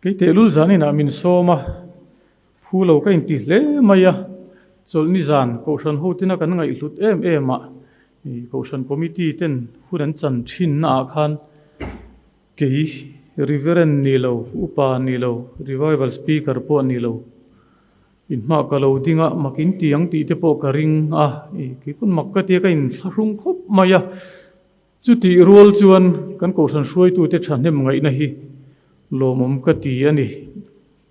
Kei tehlul zanin ah min sawm a, phu lo ka inti hle mai a, chawlhni zan Kohhran hotina kan ngaihhlut em em ah Kohhran Committee ten hun an chan thin na ah khan kei Reverend ni lo, Upa ni lo, Revival Speaker pawh ni lo inhmah ka lo ding a, mak in ti ang tih te pawh ka ring a, kei pawn mak ka tia ka inthlahrung khawp mai a. Chutih rual chuan kan kohhran hruaitute thahnem ngaihna hi lawmawm ka ti a ni.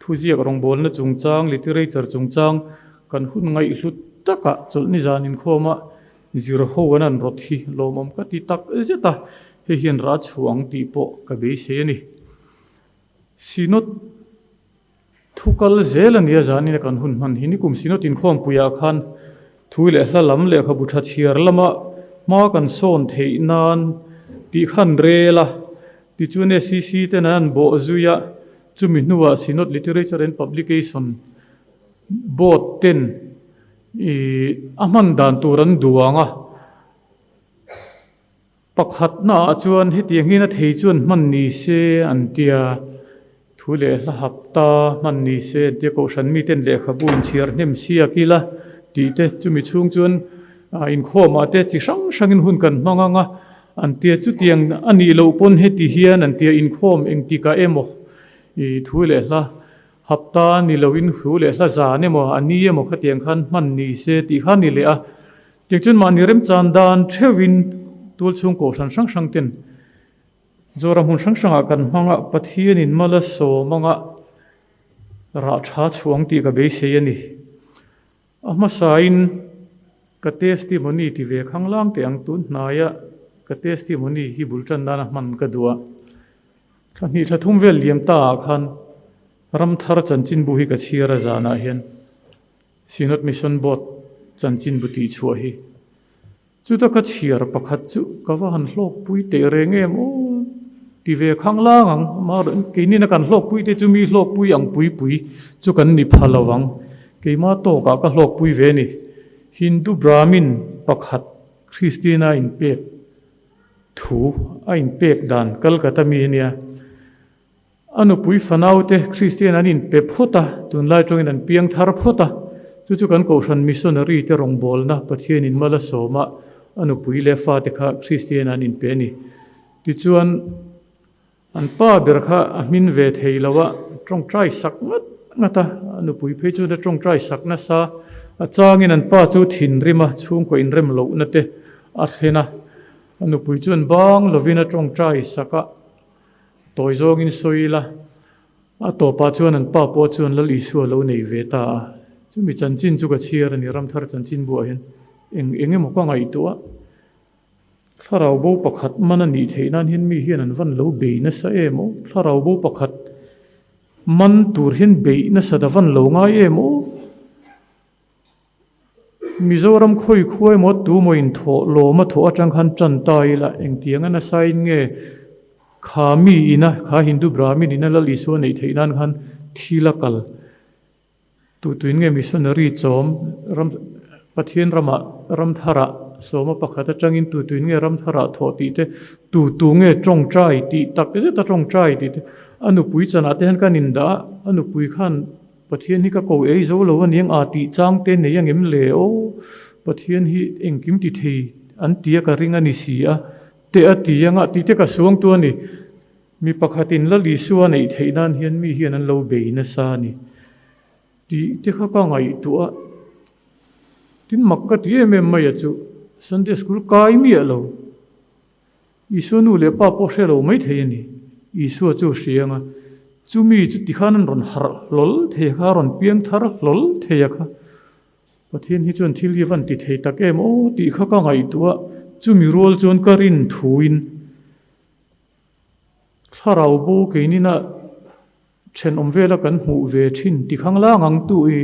Thuziak rawngbawlna chungchang, literature chungchang kan hun ngaihhlut takah chawlhni zan inkhawma zir ho an an rawt hi lawmawm ka ti tak zet a, hei hian rah chhuah ang tih pawh ka beisei a ni. Synod Thu kal zel a nia zanin a kan hun hman hi. Nikum Synod inkhawmpuiah khan thu leh hla lam lehkhabu tha chhiar lama hma kan sawn theih nan tih khan rel a, tichuan SEC ten an bawh zui a, chumi hnuah Synod Literature and Publication Board ten ih a hman dan tur an duang a. Pakhatna ah chuan hetiang hian a thei chuan hman ni se an tia, thu leh hla hapta hman ni se an tia, kohhran miten lehkhabu inchhiar hnem siak ila tih te chumi chhung chuan inkhawm ah te chi hrang hrangin hun kan hmang ang a an tia, chutiang a nih loh pawn heti hian an tia inkhawm engtikah emaw ih thu leh hla hapta ni loin thu leh hla zan emaw a ni emaw khatiang khan hman ni se tih kha a ni leh a. Tichuan mahni remchan dan theuhin tualchhung kohhran hrang hrang ten Zoram hmun hrang hrangah kan hmang a, Pathianin mal a sawm anga rah tha chhuang tih ka beisei a ni. A hmasain ka testimony ti ve khanglang teh ang tun hnaia ka testimony hi bul tan nana hman ka duh a. Thla hnih thla thum vel liam ta ah khan ramthar chanchinbu hi ka chhiar a zanah hian. Synod Mission Board chanchinbu tih chhuah hi chuta ka chhiar pakhat chu ka va han hlawkpui teh reng em aw ti ve khang lang ang amaherawh keinin a kan hlawkpui te chu mi hlawkpui ang pui pui chu kan ni pha lo ang keima tawkah ka hlawkpui ve a ni Hindu Brahmin pakhat Christian a inpek thu a inpek dan Calcutta mi ania. A nupui fanaute Kristian an inpe phawt a, tunlai tawngin an piang thar phawt a. Chu chu kan Kohhran missionary te rawngbawlna Pathianin mal a sawm a, a nupui leh fate kha Kristian an inpe a ni. Tichuan, an pa ber kha a hmin ve thei lo a, tawngtai sak ngat ngat a, a nupui phei chuan a tawngtai sak nasa. A changin an pa chu thinrim a, chhungkaw inrem lohna te a thlen a, a nupui chuan bang lovin a tawngtai sak a. Tawi zawngin sawi ila, a tawpah chuan an pa pawh chuan Lal Isua lo nei ve ta a. Chumi chanchin chu ka chhiar a ni, Ramthar chanchin buah hian eng eng emaw ka ngaihtuah a. Thlarau bo pakhat man a nih theih nan hian mi hian an van lo bei nasa em aw? Thlarau bo pakhat man tur hian beih nasa ta van lo ngai em aw? Mizoram khawi khuai emaw tu maw inthawh lawm a thawh atang khan tan ta ila engtiang a nasain nge kha mi ina kha Hindu Brahmin ina Lal Isua neih theih nan khan thil a kal tu tuin nge missionary chawm ram Pathian ramah ramtharah sawma pakhat atangin tu tuin nge ramtharah thawh tih te tu tu nge tawngtai tih tak zet a tawngtai tih te a nupui chanah te hian kan indah a a nupui khan Pathian hi ka ko ei zo lo aniang a tih chang te nei angem le aw, Pathian hi engkim ti thei an tia ka ring a ni si a, teh a ti anga tih te ka suang tu a ni. Mi pakhatin Lal Isua neih theih nan hian mi hian an lo bei nasa a ni tih te kha ka ngaihtuah a, tin mak ka ti em em mai a chu Sunday school kai miah lo. Isua nu leh pa pawh hre lo mai thei a ni. Isua chu a hria ang a, chumi chu tikhan an rawn harh hlawl thei a kha, a rawn piang thar hlawl thei a kha. Pathian hi chuan thil hi van ti thei tak em aw tih kha ka ngaihtuah a, chumi rual chuan ka rin thuin thlarau bo keinina thenawm vela kan hmuh ve thin tikhang lang ang tu i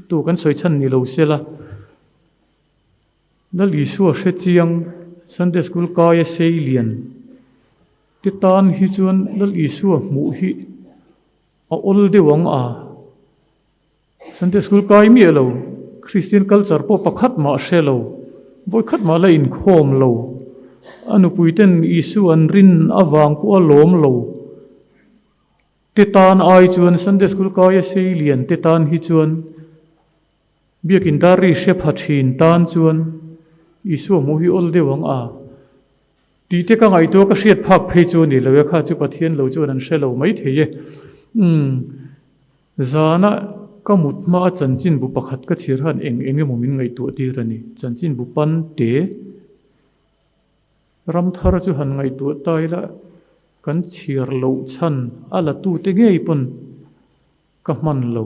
tu kan sawi chhan ni lo sela. Lal Isua hre chiang Sunday School kaia sei lian te tan hi chuan Lal Isua hmuh hi a awl deuh ang a. Sunday School kai miah lo, Christian culture pawh pakhat mah hre lo, vawi khat mah la inkhawm lo, a nupui ten Isua an rin avang pawh a lawm lo. te tan ai chuan Sunday School kaia sei lian te tan hi chuan Biakin dar ri hre pha thin tan chuan Isua hmuh hi awl deuh ang a tih te ka ngaihtuah ka hriat phak phei chu a ni lo e, kha chu Pathian lo chuan an hre lo mai thei e. Umm zana ka mut hma a chanchinbu pakhat ka chhir khan eng eng emaw min ngaihtuah tir a ni, chanchinbu pan te ram thar chu han ngaihtuah ta ila kan chhir loh chhan a la tute ngei pawn ka hman lo.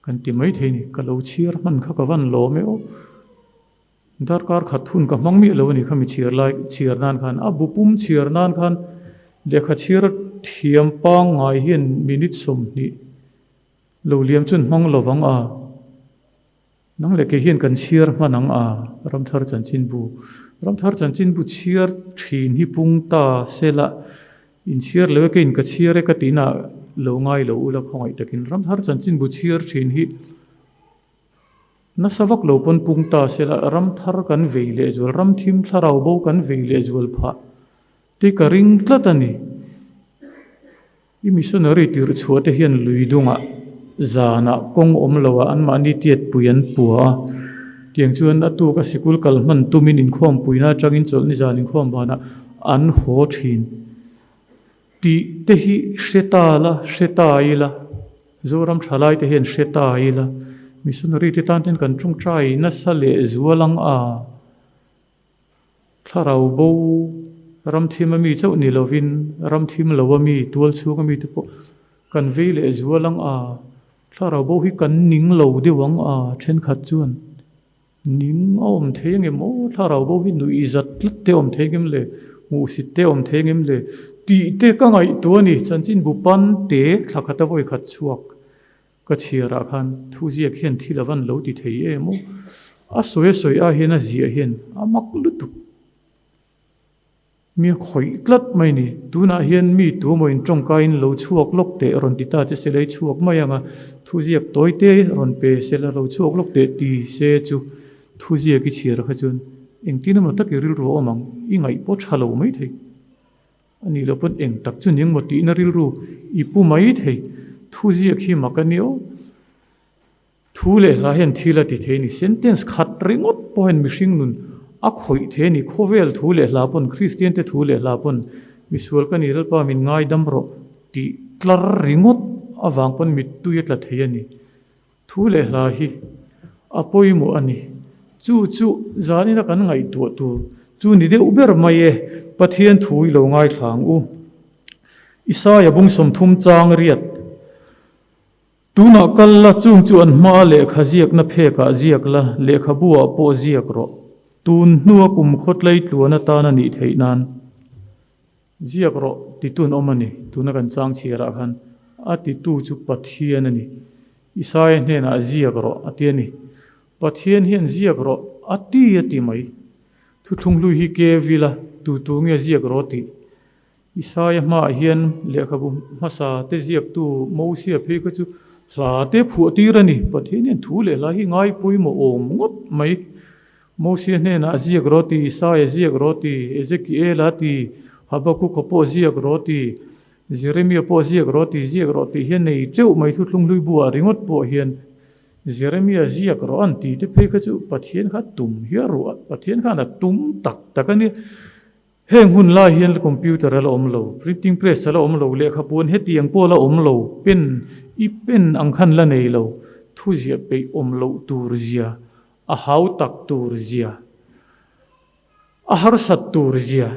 Kan ti mai thei ni, ka lo chhiar hman kha ka van lawm e aw. Darkar khat hun ka hmang miah lo a ni kha mi chhiar lai chhiar nan khan a bu pum chhiar nan khan lehkha chhiar thiam pangngai hian minute 20 lo liam chuan hmang lo vang a. Nang leh kei hian kan chhiar hman ang a, Ramthar Chanchinbu. Ramthar Chanchinbu chhiar thin hi pung ta se la, inchhiar lo e keiin ka chhiar e ka tihna lo ngai lo ula khawngaih takin Ramthar Chanchinbu chhiar thin hi nasa vak lo pawn pung ta se la, Ramthar kan vei lehzual, Ramthim thlarau bo kan vei lehzual phah te ka ring tlat a ni. I missionary tirh chhuah te hian lui dungah zanah kawng awm loah anmahni tiat pui an pua a, tiang chuan a tuk a sikul kal hman tumin inkhawmpuina atangin chawlhni zan inkhawm banah an haw thin tih te hi hre ta la, hre ta ila, Zoram thalai te hian hre ta ila, missionary te tan ten kan tawngtai nasa leh zual ang a. Thlarau bo ram thim a mi chauh ni lovin ram thim lo a mi, tual chhung a mi te pawh kan vei leh zual ang a, thlarau bo hi kan ning lo deuh ang a, thenkhat chuan ning a awm thei ang em aw, thlarau bo hi nuih zat tlat te awm thei ang em le, hmuhsit te awm thei ang em le tih te ka ngaihtuah a ni, chanchinbu pan te thla khat a vawi khat chhuak. Ka chhiarah khan thu ziak hian thil a van lo ti thei em aw? A sawi a sawi ai hian a ziah hian a mak lutuk. Mi a khawih tlat mai ni. Tunah hian mi tuamawin tawngkaiin lo chhuak lawk teh rawn ti ta che se lei chhuak mai ang a, thu ziak tawi te rawn pe se la lo chhuak lawk teh ti se chu thu ziak i chhiar kha chuan engtin emaw tak i rilru a awm ang, i ngaih pawh tha lo mai thei. A nih loh pawn eng tak chu ning maw tihna rilru i pu mai thei. Thu ziak hi mak a ni aw. Thu leh hla hian thil a ti thei a ni. Sentence khat ringawt pawh hian mihring nun a khawih thei a ni. Khawvel thu leh hla pawn, Kristian te thu leh hla pawn misual ka ni Lalpa min ngaidam rawh tih tlar ringawt avang pawn mittui a tla thei a ni. Thu leh hla hi a pawimawh a ni. Chu chu zanina kan ngaihtuah tur chu ni deuh ber mai e, Pathian thu i lo ngaithla ang u. Isaia bung 30 chang riat, Tunah kal la, chung chu an hmaa lehkha ziakna phekah ziak la, lehkhabu ah pawh ziak rawh. Tun hnua kum khawtlei tluan atan a nih theih nan. Ziak rawh titun awm a ni. Tuna kan chang chhiarah khan a titu chu Pathian a ni. Isaia hnenah ziak rawh a ti a ni. Pathian hian ziak rawh a ti a ti mai. Thuthlung hlui hi ke vila tu tu nge ziak rawh tih. Isaia hmaah hian lehkhabu hmasa te ziaktu Mosia phei kha chu hla te phuah tir a ni. Pathian hian thu leh hla hi ngai pawimawh awm ngawt mai. Mosia hnenah ziak rawh ti, Isaia ziak rawh ti, Ezekiela ti, Habakuka pawh ziak rawh ti, Jeremia pawh ziak rawh ti, ziak rawh tih hian nei teuh mai thuthlung hlui buah ringawt pawh hian Jeremia ziak rawh an ti te phei kha chu Pathian kha tum hial ruah, Pathian khan a tum tak tak a ni. Heng hun lai hian computer a la awm lo, printing press a la awm lo, lehkha puan hetiang pawh a la awm lo, pen i pen ang khan la nei lo, thu ziah peih awm loh tur zia A hau tak tur zia, a harsat tur zia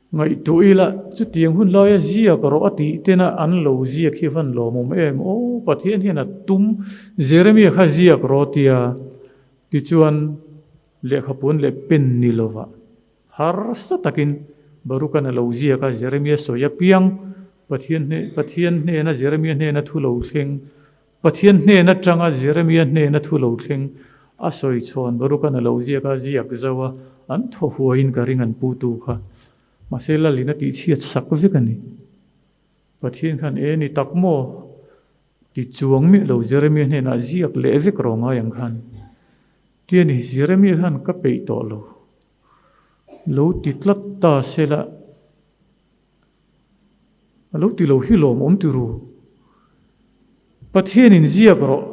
ngaihtuah ila chutiang hun laia ziak rawh a tih tena an lo ziak hi van lawmawm em aw Pathian hian a tum Jeremia kha ziak rawh tia tichuan lehkhapuan leh pen ni lova harsa takin Barukan a lo ziak a Jeremia sawi apiang Pathian Pathian hnena Jeremia hnena thu lo thleng Pathian hnen atanga Jeremia hnena thu lo thleng a sawi chhawn Barukan a lo ziak a, ziak zo a, an thaw huaiin ka ring an putu kha. Mahse Lalin a tihchhiat sak vek a ni. Pathian khan e ni tak maw? Ti chuang miah lo Jeremia hnenah ziak leh vek rawh ngai ang khan. Ti a ni, Jeremia khan ka peih tawh lo. Lo ti tlat ta se la. A lo ti lo hi lawmawm ti ru. Pathianin ziak rawh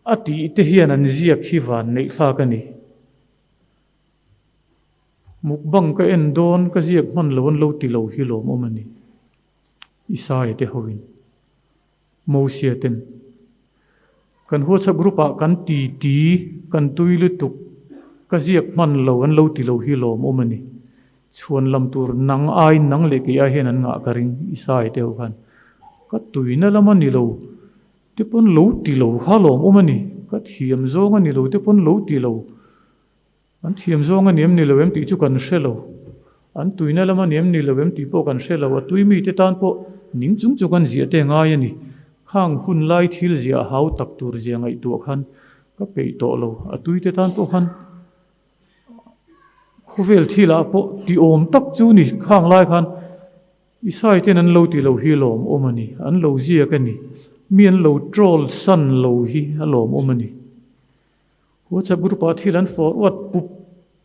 a tih te hian an ziak hi van neih thlak a ni. Mukbang ka en dawn ka ziak hman lo an lo ti lo hi lawmawm a ni. Isaia te hoin. Mosia ten. Kan WhatsApp group ah kan ti ti, kan tui lutuk, ka ziak hman lo an lo ti lo hi lawmawm a ni. Chhuan lam tur nang aiin nang leh kei ai hian an ngah ka ring, Isai te ho khan. Ka tuina lam a ni lo te pawn lo ti lo kha lawmawm a ni, ka thiam zawng a ni lo te pawn lo ti lo. An thiam zawng a niam ni lo em tih chu kan hre lo. An tuina lam a niam ni lo em tih pawh kan hre lo. A tui mite tan pawh ning chung chu kan ziah te ngai a ni. Khang hun lai thil ziah hau tak tur zia ngaihtuah khan ka peih tawh lo. A tuite tan pawh khan khawvel thilah pawh ti awm tak chu ni. Khang lai khan Isai ten an lo ti lo hi lawmawm a ni. An lo ziak a ni. Mi an lo troll san lo hi a lawmawm a ni. WhatsApp group ah thil an forward pup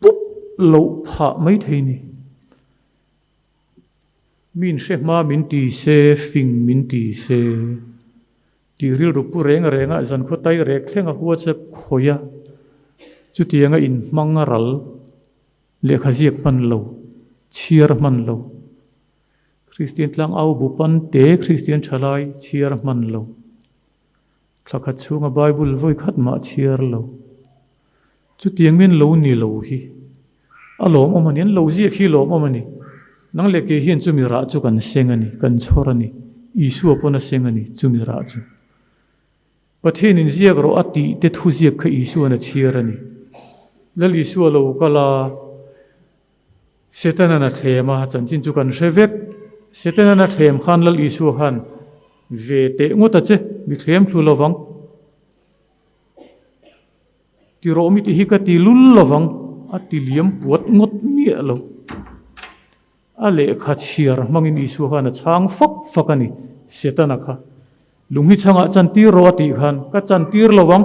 pup loh phah mai thei ni. Min hre hma min ti se, fing min ti se tih rilru pu reng reng a zankhaw tai rek thleng a WhatsApp khawih a, chutianga inhmang a ral, lehkha ziak hman lo, chhiar hman lo, Kristian tlangau bu pan te Kristian thalai chhiar hman lo. Thla khat chhunga Bible vawi khat mah chhiar lo. Chutiang min lo ni lo hi a lawmawm a ni, an lo ziak hi lawmawm a ni. Nang leh kei hian chumi rah chu kan seng a ni, kan chhawr a ni. Isua pawn a seng a ni chumi rah chu. Pathianin ziak rawh a tih te thu ziak kha Isua'n a chhiar a ni. Lal Isua lo kal a, Setanan a thlem a, chanchin chu kan hre vek. Setanan a thlem khan Lal Isua khan ve teh ngawt a che, mi thlem thlu lovang. Ti rawh mi tih hi ka ti lul lovang, a ti liam puat ngawt miah lo. A lehkha chhiar hmangin Isua khan a chhang fak fak a ni, Setana kha. Lung hi chhangah chantir rawh a tih khan, ka chantir lovang,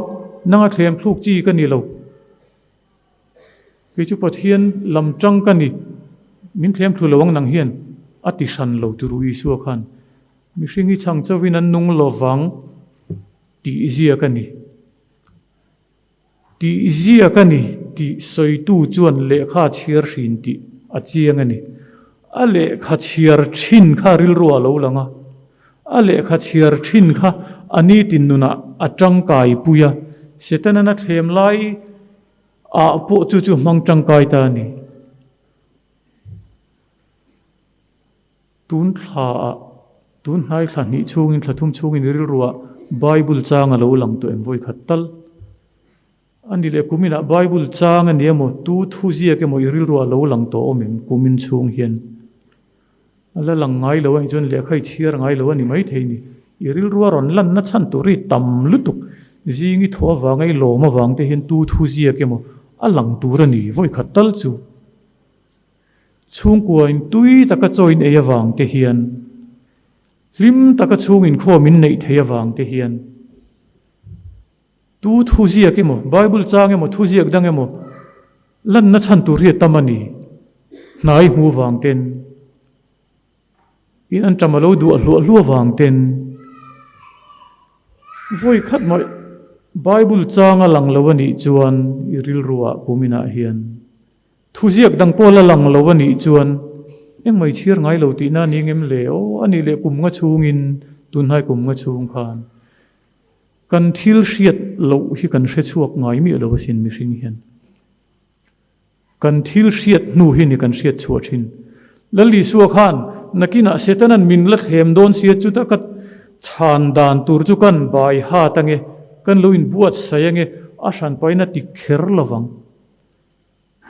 nanga thlem thluk chi ka ni lo. Kei chu Pathian lam tang ka ni, min thlem thlu lo ang nang hian a ti hran lo turu Isua khan mihring hi chhang chauvin an nung lo vang tih zia ka ni. Tih zia ka ni tih sawitu chuan lehkha chhiar hrin tih a chiang a ni. A lehkha chhiar thin kha rilru ah lo lang a, a lehkha chhiar thin kha a nitin nunah a tangkai pui a, Setanan a thlem lai Ah pawh chu chu hmang tangkai ta a ni. Tun thla ah, tun hnai thla hnih chhungin, thla thum chhungin i rilruah Bible chang a lo lang tawh em vawi khat tal. A ni leh kumin ah Bible chang a ni emaw, tu thu ziak emaw i rilruah a lo lang tawh awm em kumin chhung hian. A la lang ngai lo a nih chuan lehkha i chhiar ngai lo a ni maithei ni. I rilru a rawn lanna chhan tur hi tam lutuk. Zing i thawh avanga i lawm avang te hian tu thu ziak emaw a lang tur a ni vawi khat tal chu. Chhungkua in tui taka chaw in ei avang te hian, hlim taka chhung inkhawm in neih theih avang te hian, Tu thu ziak emaw, Bible chang emaw, thu ziak dang emaw lanna chhan tur hi a tam a ni. Hnai hmu vang ten, in an ṭam a lo duah hluah hluah vang ten, vawi khat mah Bible chang a lang lo a nih chuan i rilruah kuminah hian thu ziak dang pawh la lang lo a nih chuan engmah i chhiar ngai lo tihna a ni ngem le? Aw, a nih leh kum nga chhungin, tunhnai kum nga chhung khan Kan thil hriat loh hi kan hre chhuak ngai miah lo asin mihring hian. Kan thil hriat hnu hi ni kan hriat chhuah thin. Lal Isua khan nakinah Setanan min la thlem dawn sia chuta ka chhan dan tur chu kan bai hat ange, kan lo inbuatsaih ange, a hranpaina ti kher lovang.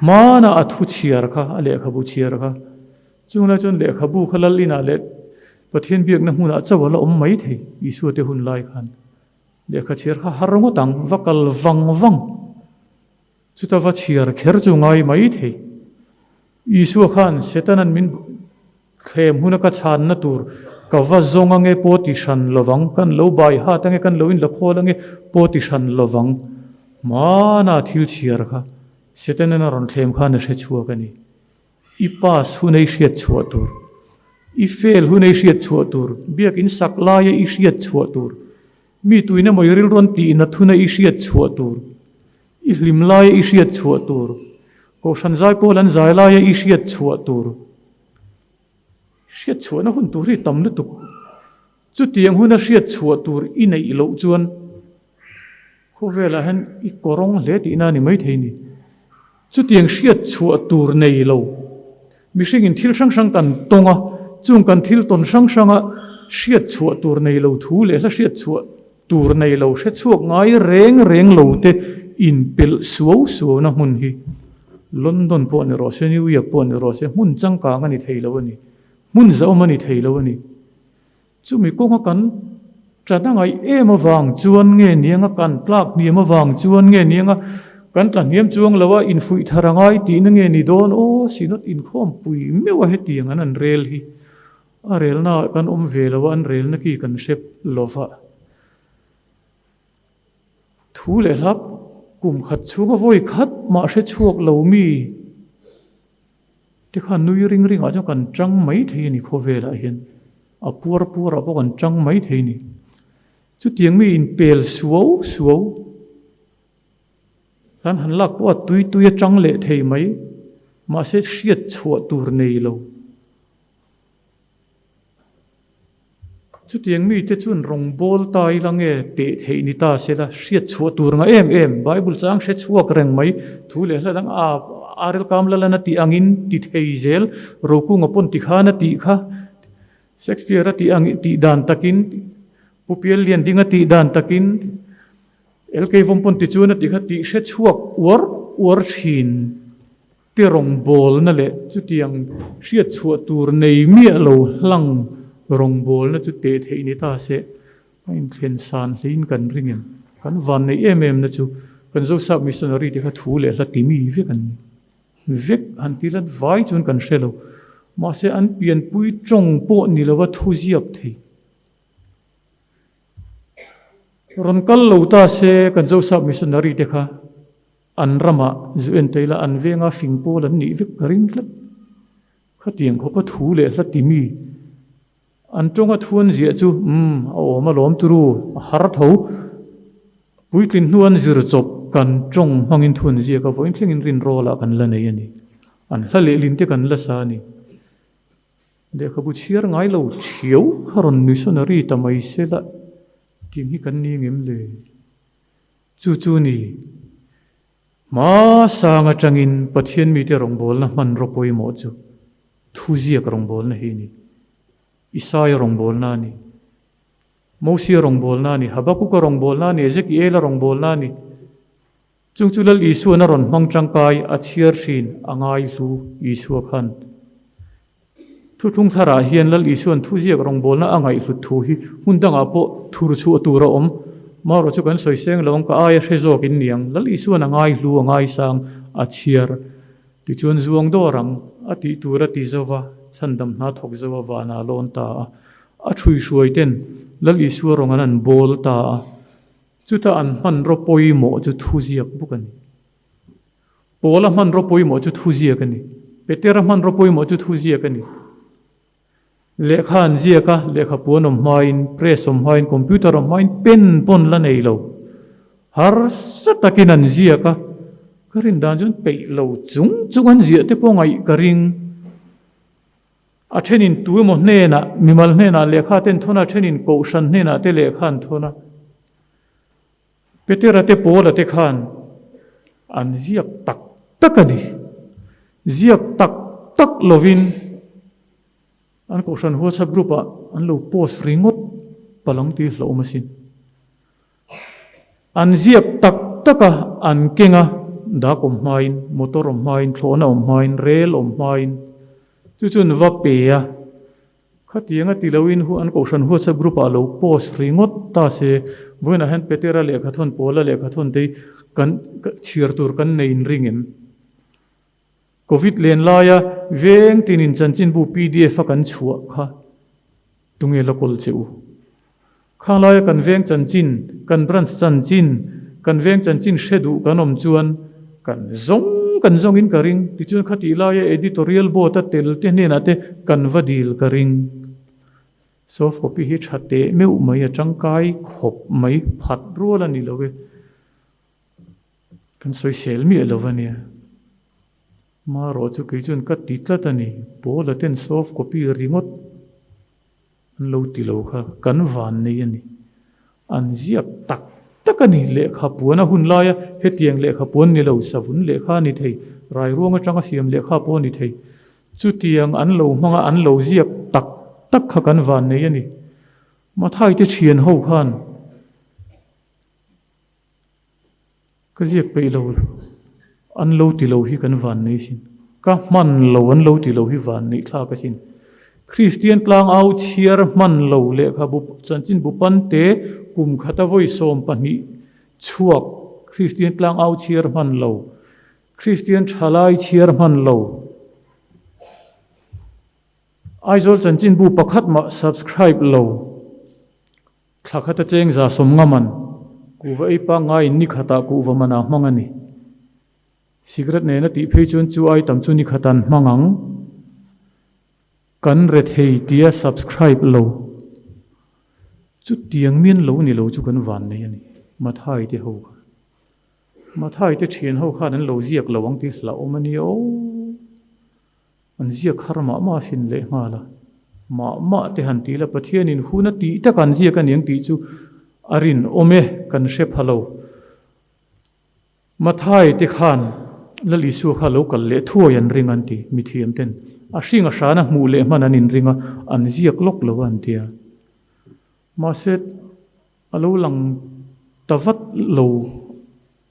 Hmana a thu chhiar kha, a lehkhabu chhiar kha, chung lai chuan lehkhabu kha lal inah leh Pathian biakna hmunah chauh a la awm mai thei, Isua te hun lai khan. Lehkha chhiar kha har ngawt ang, va kal vang vang. Chuta va chhiar kher chu ngai mai thei. Isua khan Setanan min thlem huna ka chhanna tur ka va zawng ange pawh ti hran lovang, kan lo bai hat ange, kan lo inlakhawl ange pawh ti hran lovang. Hmana thil chhiar kha Setanan a rawn thlem khan a hre chhuak a ni. I pass hun ei hriat chhuah tur. I fail hun a i hriat chhuah tur, biakin sak laia i hriat chhuah tur, mi tuin emaw i rilruan tihna thuna i hriat chhuah tur, i hlim laia i hriat chhuah tur, kohhran zai pawl an zai laia i hriat chhuah tur. Hriat chhuahna hun tur hi tam lutuk. Chutiang huna hriat chhuah tur i neih loh chuan khawvelah hian i kawrawng hle tihna a ni maithei ni. Chutiang hriat chhuah tur nei lo mihringin thil hrang hrang kan tawng a, chung kan thil tawn hrang hranga hriat chhuah tur nei lo thu leh hla hriat chhuah tur nei lo hre chhuak ngai reng reng lo te inpelh suau suauna hmun hi London pawh ni rawh se, New York pawh ni rawh se, hmun changkang a ni thei lo a ni. Hmun zahawm a ni thei lo a ni. Chumi kawnga kan ṭan a ngaih em avang chuan nge nianga kan tlak hniam avang chuan nge nianga kan tla hniam chuang lo a, infuih thar a ngai tihna nge ni dawn aw, Synod inkhawmpui meuh a hetiang an an rel hi a relna ah kan awm ve lo a, an relna ki kan hre lo va. Thu leh hlap kum khat chhunga vawi khat mah hre chhuak lo mi Te khan nui ring ring ah chuan kan tang mai thei a ni khawvelah hian a puar puar ah pawh kan tang mai thei a ni. Chutiang mi inpel suau suau kan han lak pawh a tui tui a tang leh thei mai mahse hriat chhuah tur nei lo. Chutiang mite chuan rawngbâwl ta ila nge teh theih ni ta se la, hriat chhuah tur nga em em, Bible chang hre chhuak reng mai, thu leh hla dang a Arel Kamlalan a tih angin ti thei zel, Rokunga pawn ti khan a tih kha, Shakespeare a tih ang tih dan takin, Pu Pial Lianding a tih dan takin, LK Vawmpawn ti chuan a tih kha tih hre chhuak uar uar thin. Te rawngbawlna leh chutiang hriat chhuah tur nei miah lo hlang rawngbawlna chu teh theih ni ta se, a inthlen san hlein kan ring em? Kan van neih em em na chu kan Zosap Missionary te kha thu leh hla ti mi vek an ni. Vek han ti lat vai chuan kan hre lo. Mahse an pianpui tawng pawh ni lova thu ziak thei. Rawn kal lo ta se kan Zosap Missionary te kha An ramah zu en teila an venga fing pawl an nih vek ka ring tlat. Khatiang khawpa thu leh hla ti mi an tawnga thu an ziah chu umm a awm alawm turu a har tho. Puitlin hnu an zir chawp kan tawng hmangin thu an ziak a vawiin thlengin rinrawlah kan la nei a ni. An hla lehlin te kan la sa a ni. Lehkhabu chhiar ngai lo thiau kha rawn missionary ta mai sela tiang hi kan ni ngem le? Chu chu ni, hma sang atangin Pathian mite rawngbawlna hmanraw pawimawh chu thuziak rawngbawlna hi a ni. Isaia rawngbawlna a ni. Mosia rawngbawlna a ni. Habakuka rawngbawlna a ni. Ezekiela rawngbawlna a ni. Chung chu Lal Isuan a rawn hmang tangkai a chhiar hrin a ngaihlu Isua khan. Thuthlung tharah hian Lal Isua'n thuziak rawngbawlna a ngaihhlut thu hi hmun dangah pawh thur chhuah tur a awm. Marawh chu kan sawi seng lo ang, ka aia hre zawk in niang. Lal Isua'n a ngaihlu, a ngaisang, a chhiar. Tichuan zuang dawr ang, a tih tur a ti zo va, chhandam hna thawk zo a vanah a lawn ta a. A ṭhuihruai ten Lal Isua rawng an an bawl ta a. Chuta an hmanraw pawimawh chu thuziak bawk a ni. Paula hmanraw pawimawh chu thuziak a ni. Petera hmanraw pawimawh chu thuziak a ni. Lehkha an ziak a, lehkha puan awm hmain, press awm hmain, computer awm hmain pen pawn la nei lo. Harsa takin an ziak a, ka rin dan chuan peih lo chung chung an ziah te pawh ngaih ka ring. A thenin tu emaw hnenah, mimal hnenah lehkha te an thawn a, a thenin kohhran hnenah te lehkha an thawn a. Petera te Paula te khan an ziak tak tak a ni. Ziak tak tak lovin an kohhran WhatsApp group ah an lo post ringawt palang tih hlauhawm asin. An ziak tak tak a, an keng a, dak awm hmain, motor awm hmain, thlawhna awm hmain, rel awm hmain chu chu an va pe a. Khatiang a ti loin hu an kohhran WhatsApp group ah lo post ringawt ta se, vawiinah hian Petera lehkha thawn, Paula lehkha thawn te hi kan chhiar tur kan nei inring em? Covid len laia veng tinin chanchinbu pdf a kan chhuah kha tunge la kawl che u? Khang laia kan veng chanchin, kan branch chanchin, kan veng chanchin hre duh kan awm chuan kan zawng. kan zawngin ka ring. Tichuan khatih laia editorial board a tel te hnenah te kan va dil ka ring. Soft copy hi tha teh meuh mai a tangkai khawp mai phat rual a ni lo e. Kan sawisel miah lo a nia. Marawh chu kei chuan ka ti tlat a ni. Paula ten soft copy ringawt an lo ti lo kha kan van nei a ni. An ziak tak tak a ni. Lehkha puan a hun laia hetiang lehkha puan ni lo, savun lehkha a ni thei, rairuang atanga siam lehkha pawh a ni thei. Chutiang an lo hmanga an lo ziak tak tak kha kan van nei a ni. Mathai te thian ho khan Ka ziak peih lo, an lo ti lo hi kan van nei sin. Ka hman lo an lo ti lo hi van neih thlak asin. Kristian tlang au chhiar hman lo lehkhabu chanchinbu pante kum khata vawi 12 chhuak Kristian tlang au chhiar hman lo, Kristian thalai chhiar hman lo. Aizawl chanchinbu pakhat mah subscribe lo. Thla khata cheng 150 man, kuhva ei pangngaiin ni khatah kuhva manah hmang a ni. Cigarette nena tih phei chuan chu ai tam chu ni khatan hmang ang. Kan rethei tia subscribe lo. Chutiang mian lo ni lo chu kan van nei a ni. Mathai te ho kha. Mathai te thian ho khan an lo ziak lo ang tih hlauhawm a nia aw. An ziak har mah mah asin leh nghal a, mah mah te han ti la, Pathianin hun a tih tak an ziak a niang tih chu a rinawm e, kan hre pha lo. Mathai te khan Lal Isua kha lo kal leh thuai an ring an ti, mithiam ten a hring a hrana hmuh leh hman an inring a, an ziak lawk lo a an ti a. Mahse a lo lang ta vat lo.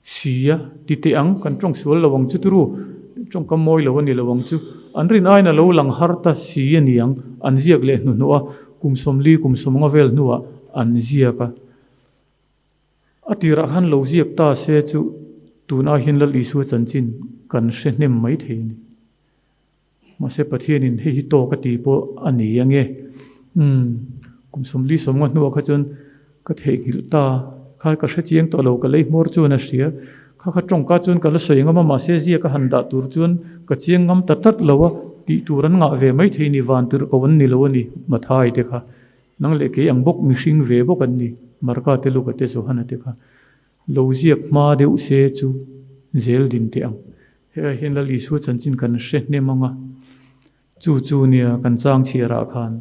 Si a, ti teh ang, kan tawng sual lo ang chu turu, tawngkam mawi lo a ni lo ang chu. An rin aiin a lo lang har ta si a ni ang, an ziak leh hnuhnawh a, kum 40, kum 50 vel hnuah an ziak a. A tirah khan lo ziak ta se chu tunah hian Lal Isua chanchin kan hre hnem mai thei a ni. Mahse Pathianin hei hi tawk a ti pawh a ni ange. Umm, kum 40 50 hnuah kha chuan ka theihnghilh ta, kha ka hre chiang tawh lo, ka lei hmawr chuan a hria. Kha kha tawngka chuan ka la sawi ngam a, mahse ziak a han dah tur chuan ka chiang ngam ta tlat lo a, tih tur an ngah ve mai thei ni, van tirh ko an ni lo a ni, Mathai te kha. Nang leh kei ang bawk mihring ve bawk an ni, Marka te Luka te Johana te kha. Lo ziak hma deuh se chu zel din teh ang. Hei hian Lal Isua chanchin kan hre hnem ang a, chu chu nia kan chang chhiarah khan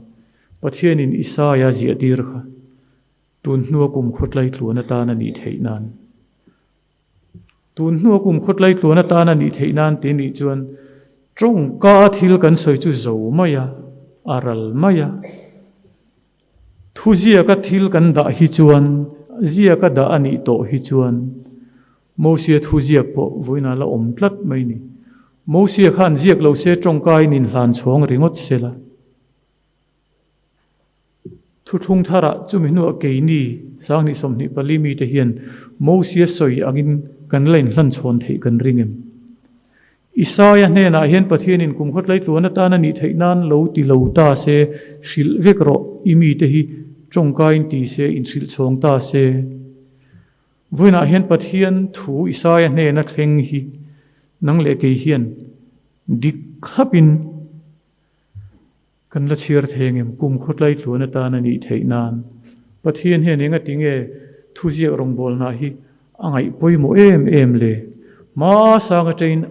Pathianin Isaia ziah tir kha tun hnua kum khawtlai tluan atan a nih theih nan. Tun hnua kum khawtlai tluan atan a nih theih nan tih nih chuan tawngka thil kan sawi chu zo mai a, a ral mai a. Thu ziaka thil kan dah hi chuan, ziaka dah a nih tawh hi chuan Mosia thu ziak pawh vawiinah la awm tlat mai ni. Mosia khan ziak lo se tawngkaiin inhlan chhawng ringawt se la. Thuthlung tharah chumi hnuah keini 2024 mite hian Mosia sawi angin kan la inhlan chhawn theih kan ring em? Isaia hnenah hian Pathianin kum khawtlai tluan atan a nih theih nan lo ti lo ta se, hrilh vek rawh, i mite hi tawngkaiin ti se, inhrilh chhawng ta se. Vawiinah hian Pathian thu Isaia hnena thleng hi nang leh kei hian dik thlapin kan la chhiar thei ang em? Kum khawtlai tluan atan a nih theih nan Pathian hian eng a ti nge thuziak rawngbawlna hi a ngaih pawimawh em em le? Hmasang atangin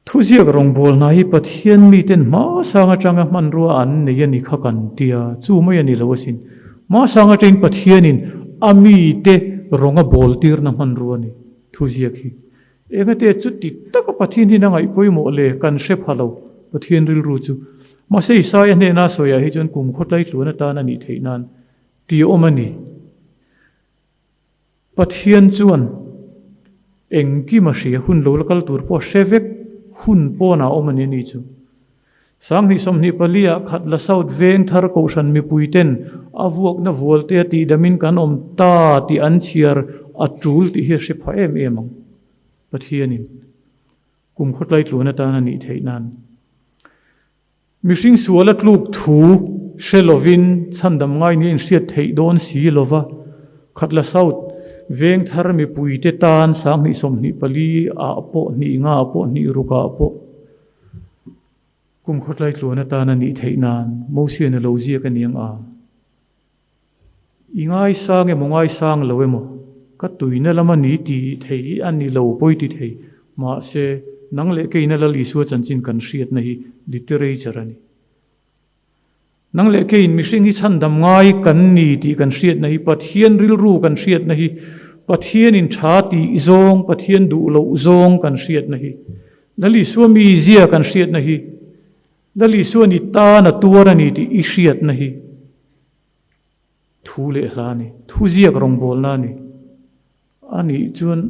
Thuziak rawngbawlna hi Pathian miten hmasang atanga hmanrua an nei a ni kha kan tia, chu mai a ni lo asin. Hmasang atangin Pathianin a mite rawnga bawltirna hmanrua a ni, thuziak hi. Engate chuti taka Pathian hian a ngaih pawimawh le kan hre pha lo, Pathian rilru chu. Mahse Isaia hnena sawiah hi chuan kum khawtlai tluan atan a nih theih nan ti awm a ni. Pathian chuan engkim a hria, hun lo la kal tur pawh a hre vek, hun pawnah a awm a ni a ni chu. 2024 ah khat la South veng thar kohhran mipui ten a vuakna vualte a tihdamin kan awm ta tih an chhiar a tul tih hi a hre pha em em ang. Pathianin kum khawtlai tluan atan a nih theih nan. Mihring sual a tluk thu hre lovin chhandam ngai nia inhriat theih dawn si lova, Khatla South Vengthar mipuite tan 20 24 ah pawh hnih nga ah pawh hnih ruk ah pawh kum khawtlai tluan atan a nih theih nan Mosian a lo ziak a niang a. I ngaisang emaw ngaisang lo emaw ka tuina lama ni ti thei a ni lo pawi ti thei mahse nang leh keina Lal Isua chanchin kan hriatna hi literature a ni. Nang leh keiin mihring hi chhandam ngai kan ni tih kan hriatna hi Pathian rilru kan hriatna hi Pathianin tha tih zawng Pathian duh loh zawng kan hriatna hi Lal Isua mizia kan hriatna hi Lal Isua ni tan a tuar a ni tih i hriatna hi thu leh hla a ni, thu ziak rawngbawlna a ni. A nih chuan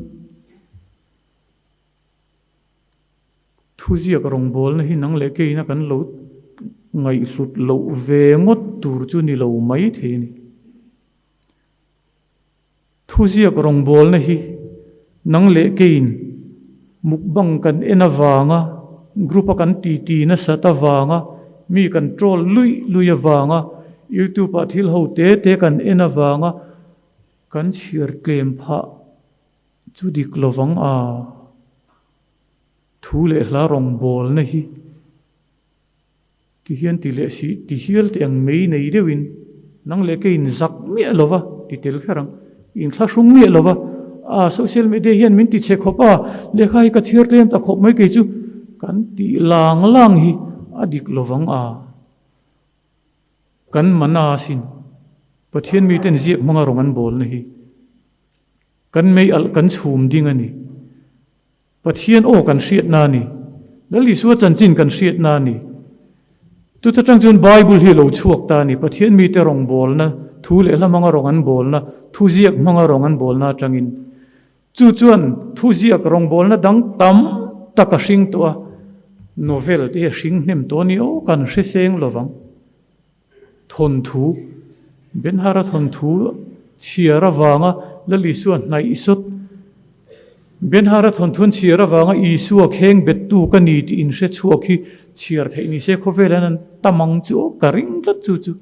Thuziak rawngbawlna hi nang leh keina kan lo ngaihhlut loh ve ngawt tur chu ni lo mai thei a ni. Thuziak rawngbawlna hi nang leh kein mukbang kan en avanga, group a kan titi nasat avanga, mi kan troll luih luih avanga, youtube ah thil ho te te kan en avanga kan chhiar tlem phah chu dik lovang a. Thu leh hla rawngbawlna hi ti hian ti leh si ti hial teh ang mei nei deuhin nang leh keiin zak miah lo va ti tel kher ang, inthlahrung miah lo va, a social media hian min ti chhe khawp a, lehkha hi ka chhiar tlem ta khawp mai kei chu kan tih lang lang hi a dik lo vang a, kan mana asin Pathian miten ziak hmanga rawng an bawlna hi kan mei alh kan chhum ding a ni. Pathian aw kan hriatna a ni. Lal Isua chanchin kan hriatna a ni. Chuta tang chuan Bible hi a lo chhuak ta a ni. Pathian mite rawngbawlna, thu leh hla hmanga rawng an bawlna, thu ziak hmanga rawng an bawlna atangin. Chu chuan thu ziak rawngbawlna dang tam tak a hring tawh a, novel te hi a hring hnem tawh a ni aw, kan hre seng lovang. Thawnthu, Benhara thawnthu chhiar avanga Lal Isua hnaih sawt. Benhara thawnthu an chhiar avanga Isua kheng bettu ka ni tih inhre chhuak hi chhiar theih ni se khawvel hian an tam ang chu aw ka ring tlat chu chu.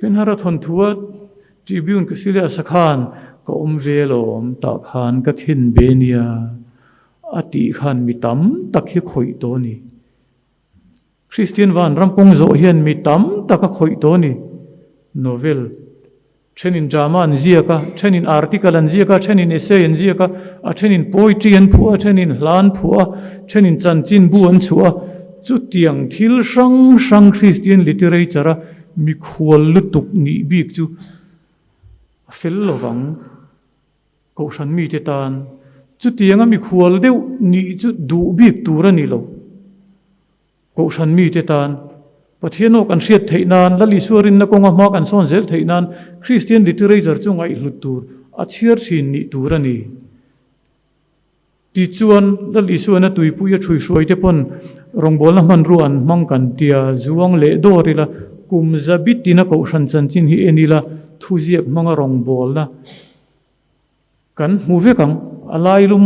Benhara thawnthua Tribune ka si leh a sakhan ka awm ve alawm tah khan ka khen ve nia a tih khan mi tam tak hi khawih tawh a ni. Kristian vanram kawng zawh hian mi tam tak a khawih tawh a ni. Novel, thenin drama an ziak a, thenin article an ziak a, thenin essay an ziak a, a thenin poetry an phuah a, thenin hla an phuah a, thenin chanchinbu an chhuah a. Chutiang thil hrang hrang Kristian literature a mikhual lutuk nih bik chu a fel lovang. Kohhran mite tan chutianga mikhual deuh nih chu duh bik tur a ni lo. Kohhran mite tan Pathian aw kan hriat theih nan, Lal Isua rinna kawnga hma kan sawn zel theih nan Kristian literature chu ngaihhlut tur, a chhiar thin nih tur a ni. Tichuan, Lal Isuana tuipui a ṭhuihruai te pawn rawngbawlna hmanrua an hmang kan tia, zuang leh dawr ila, kum zabi tina kohhran chanchin hi en ila, thuziak hmanga rawngbawlna kan hmu vek ang. A lailum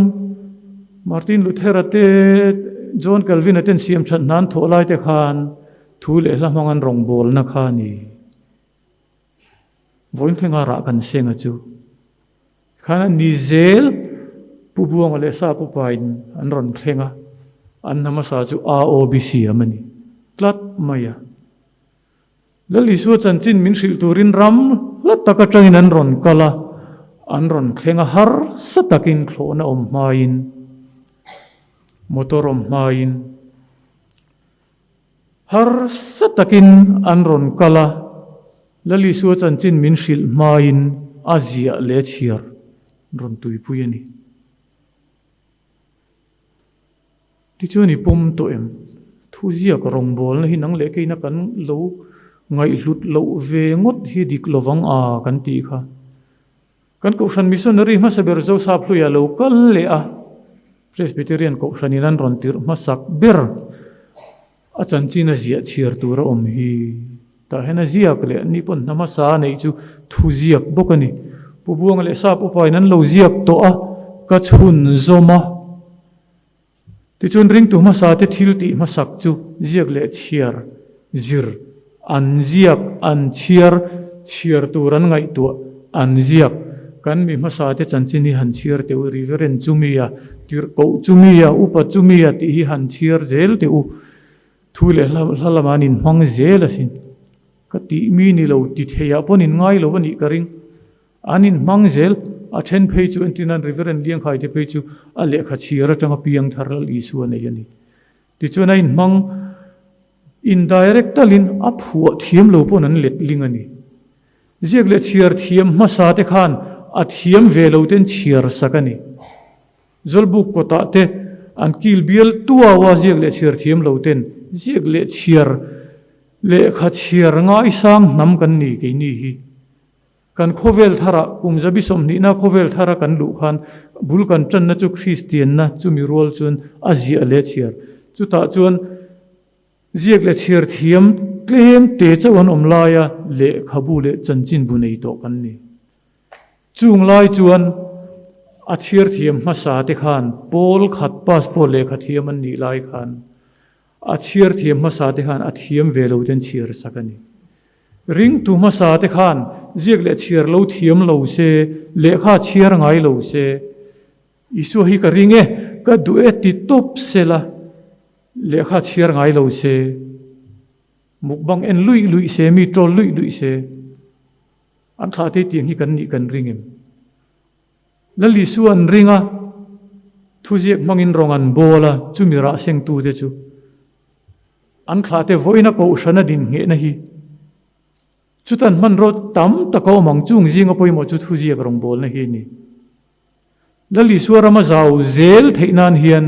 Martin Luther-a te, John Calvin-a ten siam that hna an thawh lai te khan thu leh hla hmang an rawngbawlna kha a ni. Vawiin thlenga rah kan seng a chu. Khan a ni zel Pu Buanga leh Sa Pu Pain an rawn thleng a, an hna hmasa chu AOB siam a ni tlat mai a. Lal Isua chanchin min hrilh turin ram hla tak atangin an rawn kal a, an rawn thleng a harsa takin thlawhna awm hmain, motor awm hmain, Harsa takin an rawn kal a, Lal Isua chanchin min hrilh hmain a ziah leh chhiar rawn tuipui a ni. Tichuan i pawm tawh em? Thuziak rawngbawlna hi nang leh keina kan lo ngaihhlut loh ve ngawt hi dik lovang a kan tih kha. Kan Kohhran Missionary hmasa ber Zosap Hluia lo kal leh a, Presbyterian Kohhranin an rawn tirh hmasak ber a chanchin a ziah chhiar tur a awm hi. Tah hian a ziak leh ni pawn hna hmasa a neih chu thu ziak bawk a ni. Pu Buanga leh Sap upain an lo ziak tawh a, ka chhunzawm a. Tichuan ringtu hmasa te thil tih hmasak chu ziak leh chhiar zir an ziak an chhiar chhiar tur an ngaihtuah an ziak. Kan mi hmasa te chanchin hi han chhiar teh u, Reverend Chumia, Tirhkoh Chumia, Upa Chumia tih hi han chhiar zel teh u. Thu leh hla lamah an inhmang zel asin. Ka tih mi ni lo ti theiah pawh an inngai lo a nih ka ring. An inhmang zel, a then phei chu entirnan Reverend Liangkhai te phei chu a lehkha chhiar atanga piang thar Lal Isua nei a ni. Tichuan a inhmang indirect talin a phuah thiam lo pawn an let ling a ni. Ziak leh chhiar thiam hmasa te khan a thiam ve lo ten chhiar sak a ni. Zawlbuk kawtah te an kil bial tuau a ziak leh chhiar thiam lo ten ziak leh chhiar lehkha chhiar ngaisang hnam kan ni keini hi. Kan khawvel tharah, kum zabi sawmhnihna khawvel thara kan luh khan bul kan tanna chu Kristianna chumi rual chuan a ziah leh chhiar. Chutah chuan ziak leh chhiar thiam tlem te chauh an awm laia lehkhabu leh chanchinbu nei tawh kan ni. Chung lai chuan a chhiar thiam hmasa te khan pawl khat passport lehkha thiam an nih lai khan a chhiar thiam hmasa te khan a thiam ve lo ten chhiar sak a ni. Ringtu hmasa te khan ziak leh chhiar lo thiam lo se, lehkha chhiar ngai lo se, Isua hi ka ring e, ka duh e ti tawp se la, lehkha chhiar ngai lo se, mukbang en luih luih se, mi tawl luih luih se, an thlah te tiang hi kan nih kan ring em? Lal Isua an ring a, thuziak hmangin rawng an bawl a, chumi rah sengtute chu An thlahte vawiina kohhrana dinhnghehna hi chutan hmanraw tam tak a awm ang. Chung zinga pawimawh chu thuziak rawngbawlna hi a ni. Lal Isua rama zau zel theih nan hian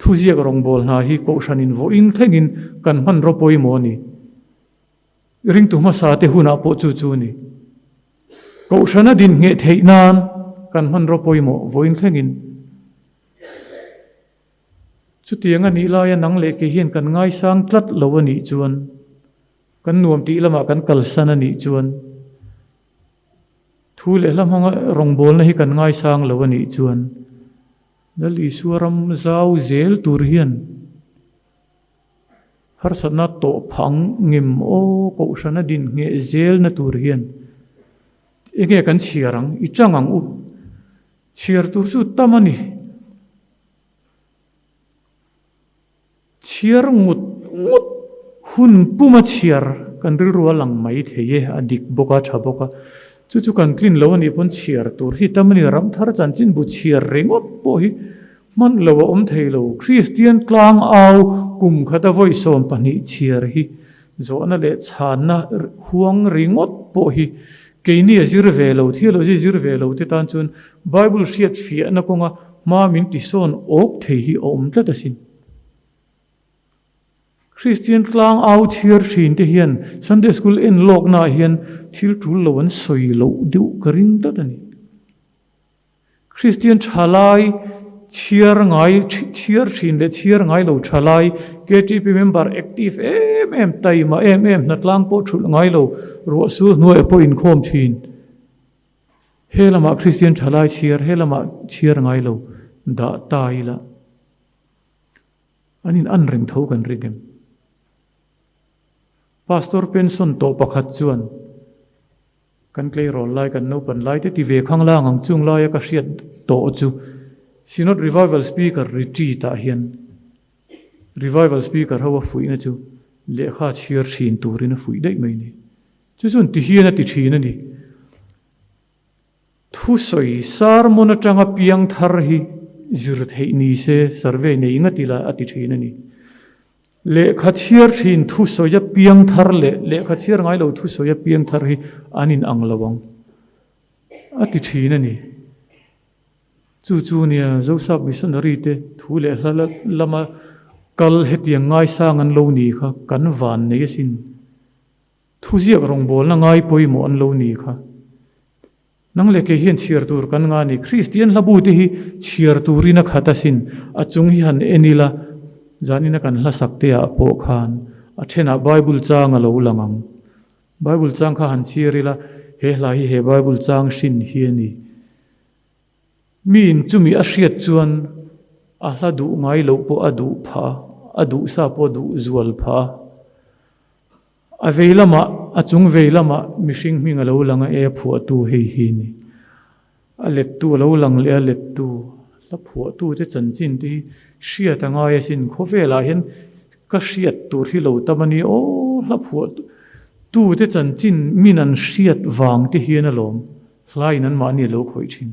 thuziak rawngbâwl hna hi kohhranin vawiin thlengin kan hmanraw pawimawh a ni. Ringtu hmasate hunah pawh chu chu a ni. Kohhrana dinhngheh theih nan kan hmanraw pawimawh vawiin thlengin. Chutiang a nih laia nang leh kei hian kan ngaisang tlat lo a nih chuan, kan nuam tih lamah kan kalsan a nih chuan, thu leh hla hmanga rawngbawlna hi kan ngaisang lo a nih chuan, Lal Isua ram zau zel tur hian harsatna tawh phang ngem aw kohhrana din ngheh zelna tur hian enge kan chhiar ang, i chang ang u. Chhiar tur chu tam a ni. Chhiar ngut ngut hun puma chhiar kan rilru a lang mai thei e, a dik bawk a, tha bawk a. Chu chu kan tlin lo a nih pawn chhiar tur hi tam a ni. Ramthar chanchinbu chhiar ringawt pawh hi hman lo a awm thei lo. Kristian tlang au kum khata vawi 12 chhiar hi zawhna leh chhanna huang ringawt pawh hi keini a zir ve lo, theology zir ve lo te tan chuan Bible hriat fiahna kawnga hma min tisawn awk thei hi a awm tlat asin. Kristian tlang au chhiar thin te hian Sunday School en lawknaah hian thil tul lo an sawi loh deuh ka ring tlat a ni. Kristian thalai chhiar ngai chhiar thin leh chhiar ngai lo thalai KTP member active em em taima em em hnatlang pawh thulh ngai lo ruahsur hnuaiah pawh inkhawm thin. He lamah Kristian thalai chhiar, he lamah chhiar ngai lo dah ta ila an in an reng tho kan ring em? Pastor pension tawh pakhat chuan kan tleirawl lai, kan naupan lai te ti ve khang lang ang chung laia ka hriat tawh chu Synod Revival Speaker retreat ah hian Revival Speaker ho a fuihna chu lehkha chhiar thin turin a fuih daih mai a ni. Chu chuan ti hian a ti thin a ni. Thusawi sermon atanga piang thar hi zir theih ni se survey nei ngat ila a ti thin a ni. Lehkha chhiar thin thusawi a piang thar leh lehkha chhiar ngai lo thusawi a piang thar hi an in ang lo ang a ti thin a ni. Chu chu nia Joseph missionary te thu leh hla lama kal hetiang ngaisang an lo ni kha kan van nei asin. Thuziak rawngbawlna ngai pawimawh an lo ni kha. Nang leh kei hian chhiar tur kan nga ni. Kristian hlabu te hi chhiar turin a khat asin. A chung hi han en ila, zanina kan hlasak te ah pawh khan a thenah Bible chang a lo lang ang. Bible chang kha han chhiar ila, he hla hi he Bible chang hrin hi a ni. Miin chumi a hriat chuan a hla duh ngai loh pawh a duh phah a, a duh sa pawh a duh zual phah a. A vei lamah, a chung vei lamah mihring hming a lo lang a, e a phuahtu hei hi a ni. A lettu a lo lang leh a lettu hla phuahtute chanchin te hi hriat a ngai asin. Khawvelah hian ka hriat tur hi lo tam a ni aw, hla phuahtute chanchin min an hriat vang te hian alawm hlain anmahni a lo khawih thin.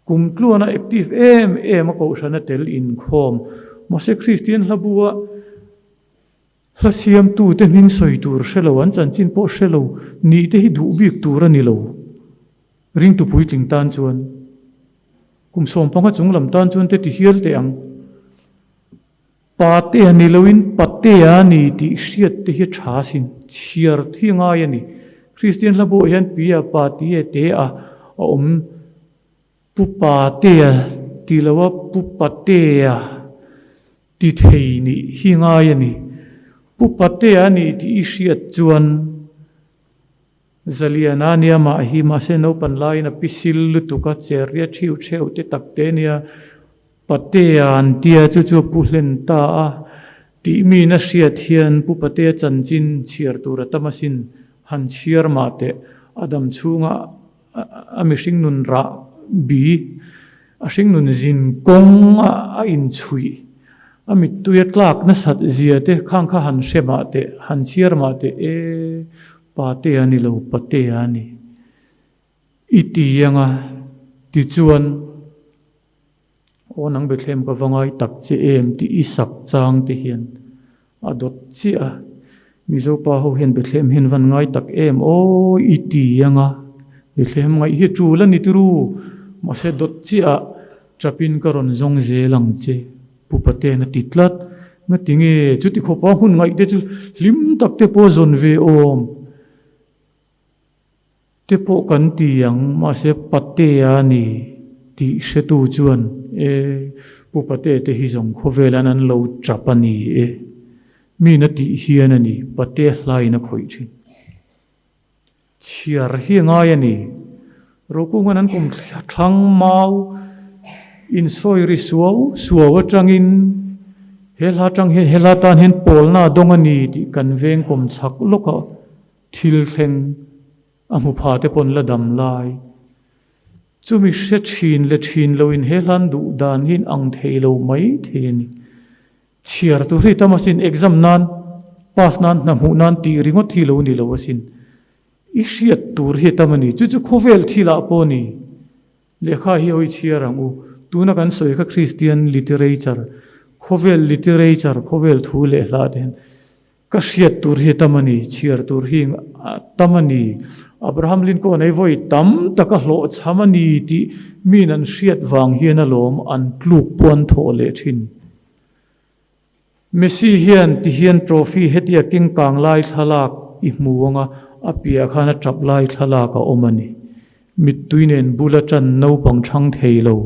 Kum tluana active em em a kohhrana tel inkhawm mahse Kristian hla bua Hla siamtute hming sawi tur hre lo, an chanchin pawh hre lo nih te hi duh bik tur a ni lo. Ringtu puitling tan chuan kum sawmpanga chung lam tan chuan te ti hial teh ang. Patea ni loin Patea ni tih hriat te hi a tha asin, chhiar hi a ngai a ni. Kristian hla buah hian Pia, Patie, Tea a awm. Pu Patea ti loa Pu Patea ti thei nih hi ngai a ni. Pu Patea nih tih i hriat chuan Zaliana nia mah hi mahse naupan laiin a pisil lutuk a, cherria thiu theu te tak te nia Patea an tia chu chu a pu hlen ta a tih miin a hriat hian Pu Patea chanchin chhiar tur a tam asin han chhiar mah teh a dam chhunga A mihring nun rah bi, a hring nun zin kawng a inchhuih, a mittui a tlak nasat zia te khang kha han hre mah teh, han chhiar mah teh e, Patea a ni lo, Patea a ni. I ti anga tichuan, Aw nang Bethlehem ka va ngai tak che em tih i sak chang te hian a dawt chiah a, Mizo pa ho hian Bethlehem hian van ngai tak em aw i ti anga Bethlehem ngaih hi tul a ni tiru mahse dawt chiah ah chapin ka rawn zawng zel ang che Pu Paten a ti tlat nga tinge chuti khawpa hmun ngaih te chu hlim tak te pawh zawn ve awm. Te pawh kan ti ang, mahse Patea a ni tih hretu chuan e, Pu Pate te hi zawng khawvelan an lo tap a ni e, mi na tih hian a ni, Patea hlaiin a khawih thin. Chhiar hi a ngai a ni. Rokungan an kum thlang mau insawi ri suau suau atangin he hla tang hian he hla tan hian pawlna a dawng a ni tih kan veng kawm chhak lawk a. Thil thleng a hmu pha te pawn la dam lai. Chumi hre thin leh thin loin he hlan duh dan hi in ang thei lo mai thei a ni. Chhiar tur hi tam asin, exam nan, pass nan, hna hmuh nan tih ringawt hi lo ni lo asin. I hriat tur hi tam a ni. Chu chu khawvel thilah pawh a ni. Lehkha hi hawi chhiar ang u. Tuna kan sawi kha Kristian literature, khawvel literature, khawvel thu leh hla te hian Ka hriat tur hi tam a ni, chhiar tur hi tam a ni. Abraham Lincoln ei vawi tam tak a hlawhchham a ni tih miin an hriat vang hian alawm an tluk pawh an thawh leh thin. Messi hian ti hian trophy hetia keng kang lai thlalak i hmu ang a, a piah khan a tap lai thlalak a awm a ni. Mittui nen bula tan naupang chhang thei lo.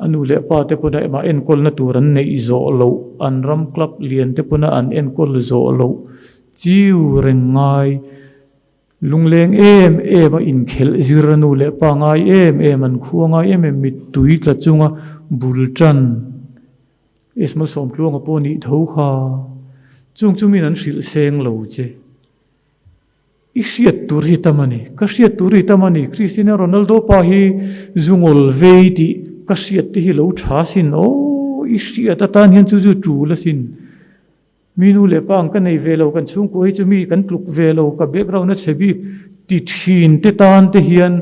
A nu leh pa te pawn a emah enkawlna tur an neih zawh loh, an ram club lian te pawn a an enkawl zawh loh chiu reng ngai. Lungleng em em a inkhelh zir a nu leh pa ngai em em, an khua ngai em em mittui tla chunga bul tan Ismail Sawmtluanga pawh nih tho kha chung chu min an hrilh seng lo che. I hriat tur hi tam a ni. Ka hriat tur hi tam a ni. Cristiano Ronaldo pa hi zungawl vei tih ka hriat te hi lo tha sin aw, i hriat atan hian chu chu tul asin. Mi nu leh pa ang ka nei ve lo, kan chhungkua hi chu mi kan tluk ve lo, ka background a chhe bik ti thin te tan te hian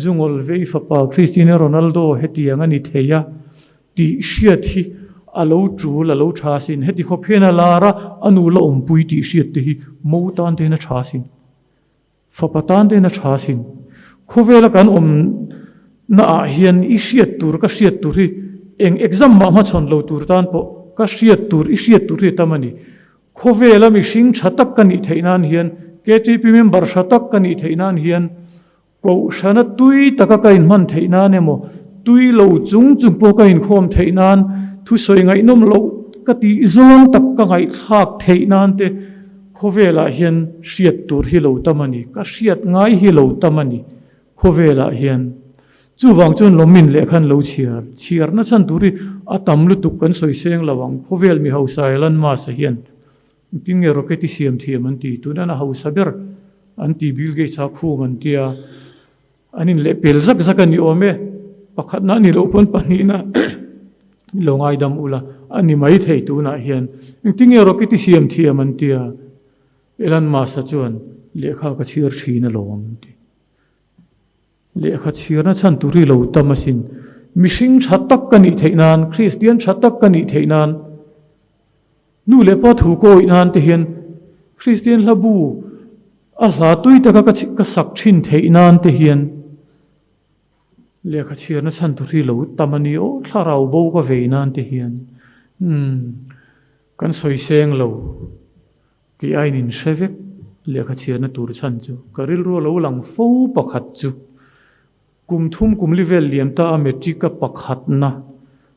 zungawl vei fapa Cristiano Ronaldo hetiang a ni thei a. Tih hriat hi a lo tul, a lo tha asin. Heti khawp hian a lar a, a nu la awmpui tih hriat te hi mo tan te hian a tha asin. Fapa tan te hian a tha asin. Khawvela kan awm na ah hian i hriat tur, ka hriat tur hi eng exam mah hmachhawn lo tur tan pawh ka hriat tur, i hriat tur hi a tam a ni. Khawvela mihring tha tak ka nih theih nan hian, KTP member tha tak ka nih theih nan hian Kohhrana tui taka ka inhman theih nan emaw, tui lo chung chung pawh ka inkhawm theih nan, thusawi ngaihnawm loh ka tih zawng tak ka ngaihthlak theih nan te khawvelah hian hriat tur hi lo tam a ni, ka hriat ngai hi lo tam a ni khawvelah hian. Chuvang chuan lawmin lehkha an lo chhiar, chhiar na chhan tur hi a tam lutuk kan sawi seng lo ang, khawvel mi hausa Elon Musk-a hian Engtin nge rocket i siam thiam an ti? Tuna na hausa ber an ti Bill Gates a khum an tia. An inlehpel zak zak a ni awm e. Pakhatna a ni loh pawn pahnihna min lo ngaidam ula a ni maithei tunah hian. Engtinge rocket i siam thiam an tia? Elon Musk-a chuan lehkha ka chhiar thin alawm an ti. Lehkha chhiarna chhan tur hi lo tam asin. Mihring tha tak ka nih theih nan, Kristian tha tak ka nih theih nan, nu leh pa thu ka awih nan te hian Kristian hla bu a hla tui taka ka sak thin theih nan te hian lehkha chhiarna chhan tur hi lo tam a ni aw, thlarau bo ka vei nan te hian. Umm, kan sawi seng lo. Kei aiin in hre vek lehkha chhiarna tur chhan chu ka rilru a lo lang fo pakhat chu kum thum kum li vel liam ta a matric a pakhatna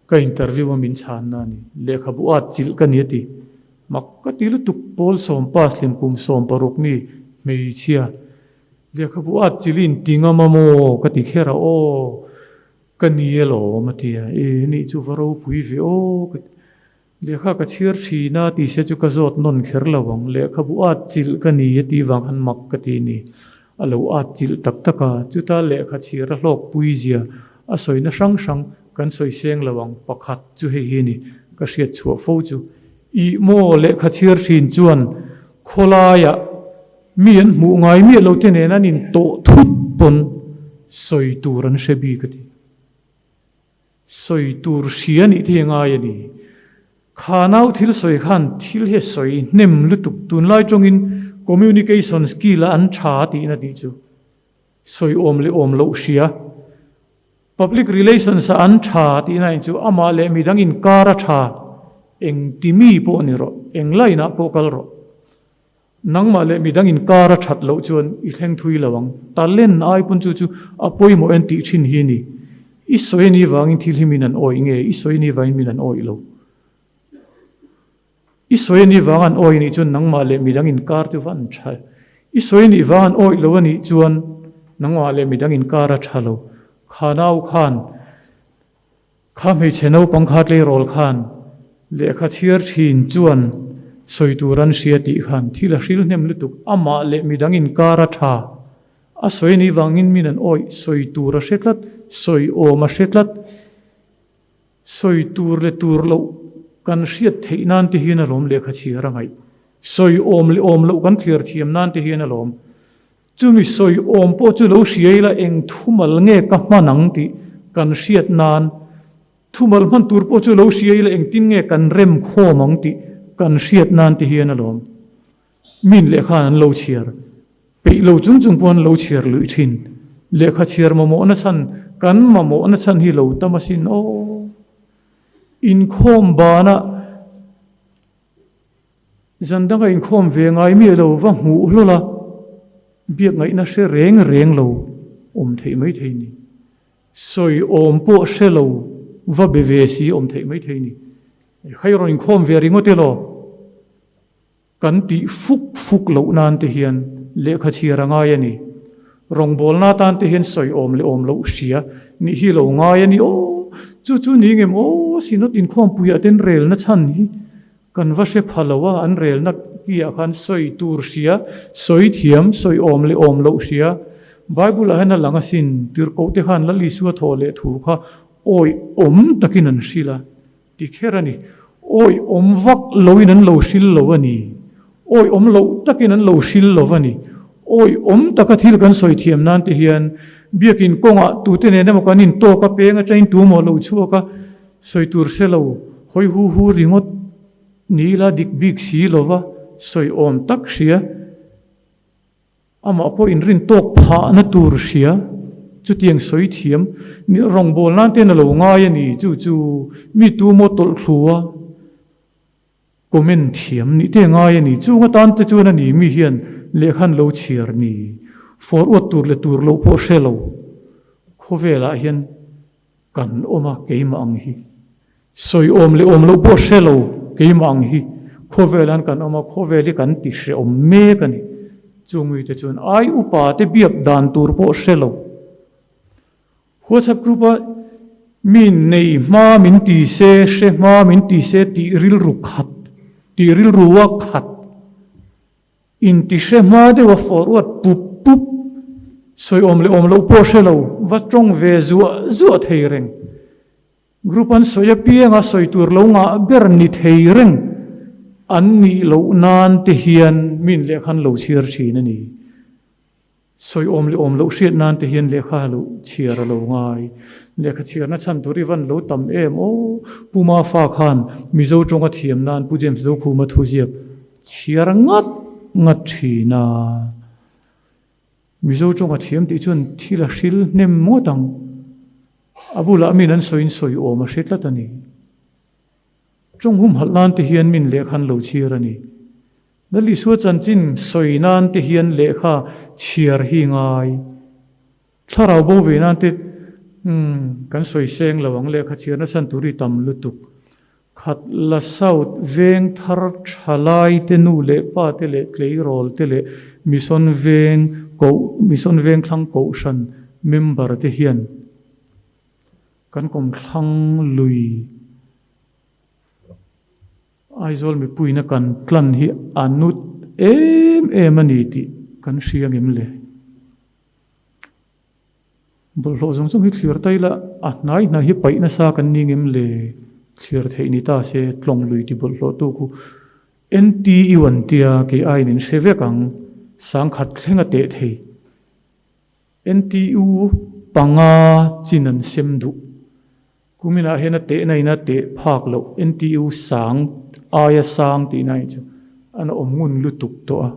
ka interview a min chhanna a ni. Lehkhabu at chilh ka ni a ti. Mak ka ti lutuk pawl sawm pass hlim kum 16 mi hmeichhia lehkhabu at chilh i inti ngam a maw ka ti kher a aw ka ni alawm a ti a e nih chu va ropui ve aw ka ti. Lehkha ka chhiar thin a tih se chu ka zawt nawn kher lo ang. Lehkhabu at chilh ka ni a tih vang khan mak ka ti ni. A lo at chilh tak tak a, chuta lehkha chhiar a hlawk pui zia a sawina hrang hrang kan sawi seng lo ang pakhat chu hei hi ni ka hriat chhuah fo chu. Ih maw lehkha chhiar thin chuan khawlaiah mi an hmuh ngai miah lo te nen an intawh thut pawn sawi tur an hre bik a ti. Sawi tur hria nih te hi ngai a ni. Kha nau thil sawi khan thil hi a sawi hnem lutuk tunlai tawngin communication skill a an tha tihna tih chu sawi awm leh awm loh hria. Public relations a an tha tihna in chu amah leh midang inkar a tha engti mi pawh ni rawh, eng line ah pawh kal rawh. Nangmah leh midang inkar a that loh chuan i thleng thui lo ang. Talent ai pawn chu chu a pawimawh en tih thin hi a ni. I sawi a nih vangin thil hi min an awih nge? I sawi a nih vangin min an awih lo. I sawi a nih vang an awih nih chuan nangmah leh midang inkar chu va an tha. I sawi a nih vang an awih lo a nih chuan nangmah leh midang inkar a tha lo. Kha nau khan. Kha hmeichhe naupang kha tleirawl khan lehkha chhiar thin chuan sawi tur an hria tih khan thil a hril hnem lutuk. Amah leh midang inkar a tha. A sawi anih vangin min an awih sawi tur a hre tlat, sawi awm a hre tlat. Sawi tur leh tur loh kan hriat theih nan te hian alawm lehkha chhiar a ngaih. Sawi awm leh awm loh kan thliar thiam nan te hian alawm. Chumi sawi awm pawh chu lo hria ila eng thumal nge ka hman ang tih kan hriat nan, thumal hman tur pawh chu lo hria ila engtin nge kan rem khawm ang tih kan hriat nan ti hian alawm. Min lehkha an lo chhiar peih lo chung chung pawh an lo chhiar luih thin. Lehkha chhiar mamawhna chhan kan mamawhna chhan hi lo tam asin aw. Inkhawm banah. Zan danga inkhawm ve ngai miah lo va hmuh hlawl a, biak ngaihna hre reng reng lo awm theih mai thei ni. Sawi awm pawh hre lo va be ve si awm theih mai thei ni. Khai rawn inkhawm ve ringawt elaw? Kan tih fuk fuk loh nan te hian lehkha chhiar a ngai a ni. Rawngbawlna atan te hian sawi awm leh awm loh hria nih hi lo ngai a ni aw. Chu chu ni ngem aw, Synod inkhawmpuiah ten relna chhan hi Kan va hre pha lo a, an relna kiah khan sawi tur hria, sawi thiam, sawi awm leh awm loh hria. Bible ah hian a lang asin, tirhkoh te khan Lal Isua thawh leh thu kha awih awm takin an hril a, ti kher a ni. Awih awm vak loin an lo hril lo a ni. Awih awm loh takin an lo hril lo a ni. Awih awm taka thil kan sawi thiam nan te hian biakin kawngah tute nen emaw kan intawk a, peng atangin tumaw lo chhuak a, Sawi tur hre lo, hawi hu hu ringawt ni ila dik bik si lova sawi awm tak hria, amah pawh inrin tawk phahna tur hria, chutiang sawi thiam ni rawngbâwl nan ten a lo ngai a ni, chu chu mi tu maw tawlh thlu a comment thiam nih te ngai a ni, chung atan te chuan a ni mi hian lehkha an lo chhiar ni, fawr uat tur leh tur loh pawh hre lo khawvelah hian. Kan awm a, keimah ang hi. Sawi awm leh awm loh pawh hre lo, keimah ang hi. Khawvel an kan awm a, khawvel hi kan ti hrehawm mek a ni. Chungmite chuan ai upa te biak dan tur pawh hre lo. WhatsApp group a mi nei hma min ti se, hre hma min ti se tih rilru khat, tih rilru a khat. Intihre hma deuha forward pup pup. Sawi awm leh awm loh pawh hre lo, va tawng ve zuah zuah thei reng. Group an sawi apianga sawi tur lo ngah ber ni thei reng an nih loh nan te hian min lehkha an lo chhiar thin a ni. Sawi awm leh awm loh hriat nan te hian lehkha lo chhiar a lo ngai. Lehkha chhiarna chhan tur i van lo tam em aw. Pu Mafa khan Mizo tawnga thiam nan Pu James Dokhuma thuziak chhiar ngat ngat thin a. Mizo tawnga thiam tih chuan thil a hril hnem ngawt ang. A bulah min an sawiin sawi awm a hre tlat a ni. Tawng humhalh nan te hian min lehkha an lo chhiar a ni. Lal Isua chanchin sawi nan te hian lehkha chhiar hi ngai. Thlarau bo ve nan te umm kan sawi seng lo ang lehkha chhiar nasa tur hi tam lutuk. Khat la South veng thar tha lai te nu leh pa te leh tleirawl te leh Mission veng koh Mission veng thlang kohhran member te hian kan kawmthlang lui Aizawl mipuiina kan tlan hi a nut em em a ni tih kan hria ngem le? Bawlhhlawh zawng zawng hi thlir ta ila a hnai hnai hi paih nasa kan ni ngem le? Thlir theih ni ta se tlawng lui ti bawlhhlawh tu khu NTU an tia kei aiin in hre vek ang, sangkhat thleng a teh thei. NTU panga chin an sem duh. Kuminah hian a tehna in a teh phak loh NTU sang aia sang tihna hi chu an awm ngun lutuk tawh a.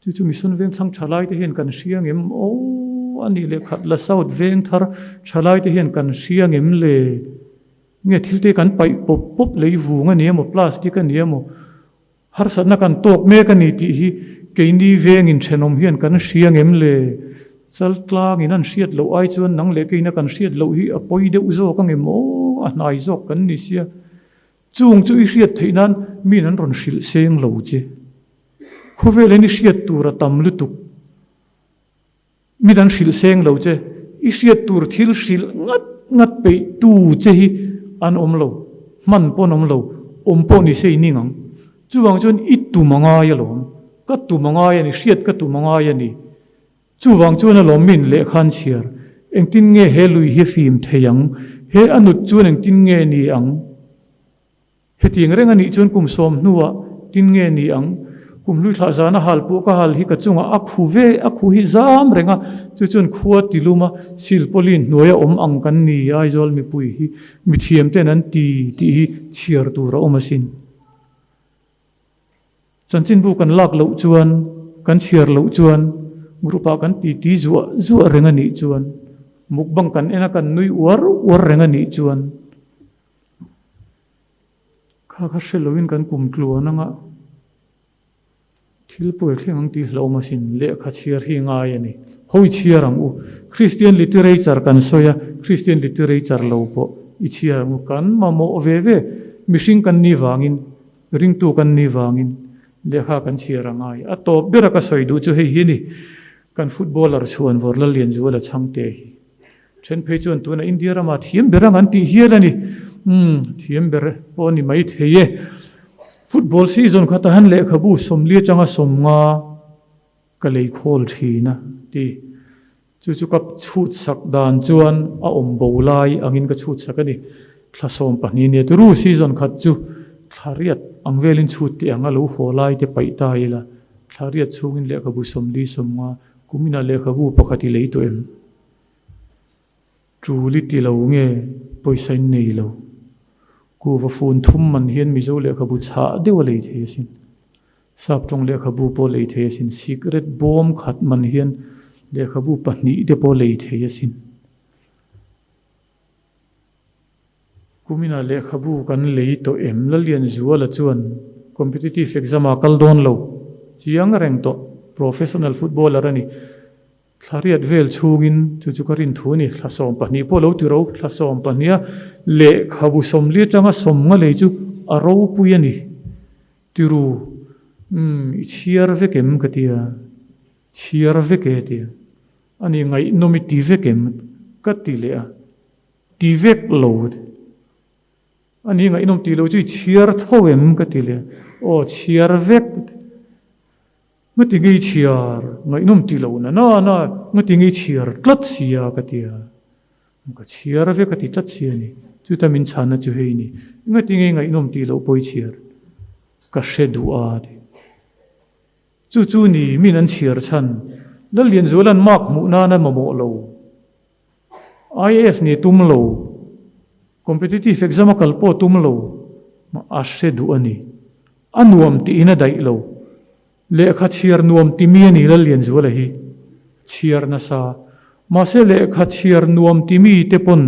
Chu chu Mission Vengthlang thalai te hian kan hria ngem aw a nih leh khat la South Vengthar thalai te hian kan hria ngem le? Nge thil te kan paih pawp pawp lei vung a ni emaw plastic a ni emaw Harsatna kan tawk mek a ni tih hi keini vengin thenawm hian kan hria ngem le? Chaltlangin an hriat loh ai chuan nang leh keina kan hriat loh hi a pawi deuh zawk ang em aw? A hnai zawk kan ni sia. Chung chu i hriat theih nan min an rawn hrilh seng lo che. Khawvel hian i hriat tur a tam lutuk. Mi dan hrilh seng lo che, i hriat tur thil hrilh ngat ngat peih tu che hi an awm lo, hman pawh an awm lo, awm pawh ni se i ning ang. Chuvang chuan i tum a ngai alawm, ka tum a ngai a ni, hriat ka tum a ngai a ni. Chuvang chuan alawm min lehkha an chhiar, engtin nge he lui hi fim thei ang, he a nut chuan engtin nge ni ang? Hetiang reng a nih chuan kum sawm hnuah tin nge ni ang? Kum hlui thlah zana hal pawh ka hal hi ka chungah a khu ve, a khu hi zam reng a, chu chuan khua ti lum a, silpawlin hnuaia awm ang kan ni, Aizawl mipui hi mithiam ten an ti tih hi chhiar tur a awm asin. Chanchinbu kan lak loh chuan, kan chhiar loh chuan, group ah kan titi zuah zuah reng a nih chuan, mukbang kan en a kan nui uar uar reng a nih chuan, Kha kha hre loin kan kum tluan anga thil pawi thleng ang tih hlauhawm asin lehkha chhiar hi ngai a ni. Hawi chhiar ang u. Christian literature kan sawi a, Christian literature lo pawh i chhiar ang u. Kan mamawh ve ve. Mihring kan ni vangin, ringtu kan ni vangin lehkha kan chhiar a ngai. A tawp bera ka sawi duh chu hei hi a ni. Kan footballer chhuan Vawrlalianzuala chhangte hi. Then phei chuan tuna India rama thiam ber ang an tih hial a ni. Umm, thiam ber pawh a ni mai thei e. Football season kha tahan lehkhabu sawmli atanga sawmnga ka lei khawl thin a ti. Chu chu ka chhut sak dan chuan a awm bo lai angin ka chhut sak a ni. Thla 12 nia turu season khat chu thla riat ang velin chhut teh ang a lo haw lai te paih ta ila. Thla riat chhungin lehkhabu sawmli sawmnga kuminah lehkhabu pakhat i lei tawh em? Tul i ti lo nge pawisa in nei lo. Kuhva fun thum man hian Mizo lehkhabu chhah deuh a lei thei asin. Sap tawng lehkhabu pawh lei thei asin. Sikret bawm khat man hian lehkhabu pahnih te pawh lei thei asin. Kuminah lehkhabu kan lei tawh em? Lalianzuala chuan competitive exam ah kal dawn lo chiang reng tawh. Professional footballer a ni. Thla riat vel chhungin chu chu ka rin thu a ni. Thla 12 pawh lo ti ro, thla 12 a lehkhabu 40 atanga 50 lei chu a ropui a ni. Tiru, umm, i chhiar vek em ka ti a, chhiar vek e ti a. Ani ngaihnawm i ti vek em ka ti leh a, ti vek lo. Ani ngaihnawm ti lo chu i chhiar tho em ka ti leh a, aw chhiar vek. Ngati ngei chhiar ngaihnawm ti lo na na na, ngati ngei chhiar tlat sia ka ti a. Ka chhiar vek a ti tlat si a ni. Chuta min chhanna chu hei ni. Ngati ngei ngaihnawm ti loh pawh i chhiar ka hre duh a ti. Chu chu ni min an chhiar chhan. Lallianzuala'n mark hmuh nana mamawh lo. IAS nih tum lo. Competitive exam a kal pawh tum lo. A hre duh a ni. A nuam tiin a daih lo. Lehkha chhiar nuam ti mi a ni Lallianzuala hi chhiar nasa. Mahse lehkha chhiar nuam ti mi te pawn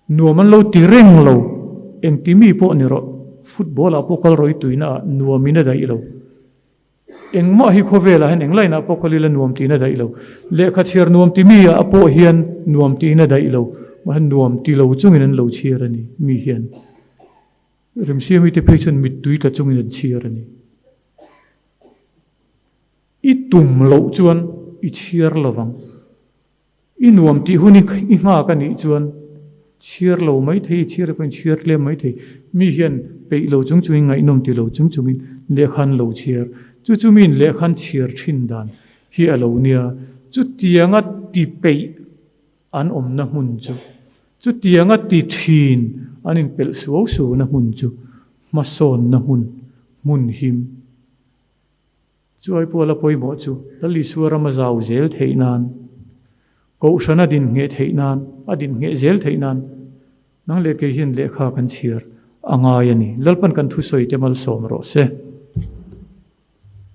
nuam an lo ti reng lo. Eng ti mi pawh ni rawh, football ah pawh kal rawh i tuina ah nuam in a daih lo. Engmah hi khawvel ah hian eng line ah pawh kal ila nuam tiin a daih lo. Lehkha chhiar nuam ti mi ah pawh hian nuam tiin a daih lo. Mahse nuam ti lo chungin an lo chhiar a ni mi hian. Remsiami te phei chuan mittui tla chungin an chhiar a ni. I tum loh chuan i chhiar lo vang. I nuam tih hun i nghak a nih chuan chhiar lo mai thei, i chhiar pawhin chhiar tlem mai thei. Mi hian peih lo chung chungin ngaihnawm ti lo chung chungin lehkha an lo chhiar. Chu chu miin lehkha an chhiar thin dan hi a lo nia. Chutianga ti peih An awmna hmun chu chutianga ti thin an inpelh suau suauna hmun chu hmasawnna hmun, hmun him. Chuai puala pawimawh chu Lal Isua rama zau zel theih nan, Kohhran a din ngheh theih nan, a din ngheh zel theih nan nang leh kei hian lehkha kan chhiar a ngai a ni. Lalpan kan thusawi te malsawm rawh se.